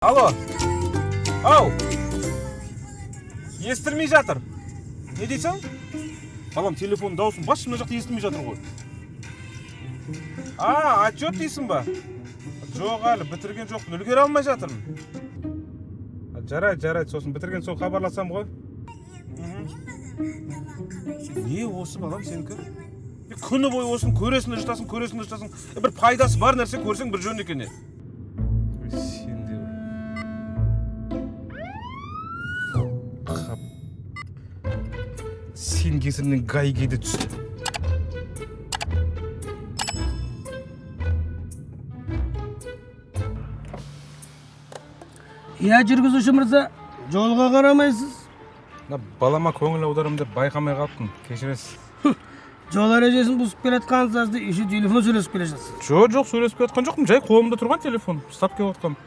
Алло. Ау. Естілмей жатыр. Не дейсің? Балам, телефонның дауысын басшы, мына жақта естілмей жатыр ғой. А, отчет дейсің ба? Жоқ, әлі бітірген жоқпын, үлгере алмай жатырмын. Жарайды, жарайды, сосын бітірген соң хабарласам ғой. Не осы, балам, сенікі? Күні бойы осыны көресің де жатасың, көресің де жатасың. Бір пайдасы бар нәрсе көрсең бір жөн екен. Сен де бір. Қап. Сен кесірінен ГАИ-ге де түсті. Иә, жүргізуші мырза, жолға қарамайсыз. Мына балама көңіл аударамын деп байқамай қалыппын, кешіресіз. Жол ережесін бұзып келе жатқансыз да, еще телефон сөйлесіп келе жатсыз. Жоқ, жоқ, сөйлесіп келе жатқан жоқпын, жай қолымда тұрған телефон, ұстап келіп жатқанмын.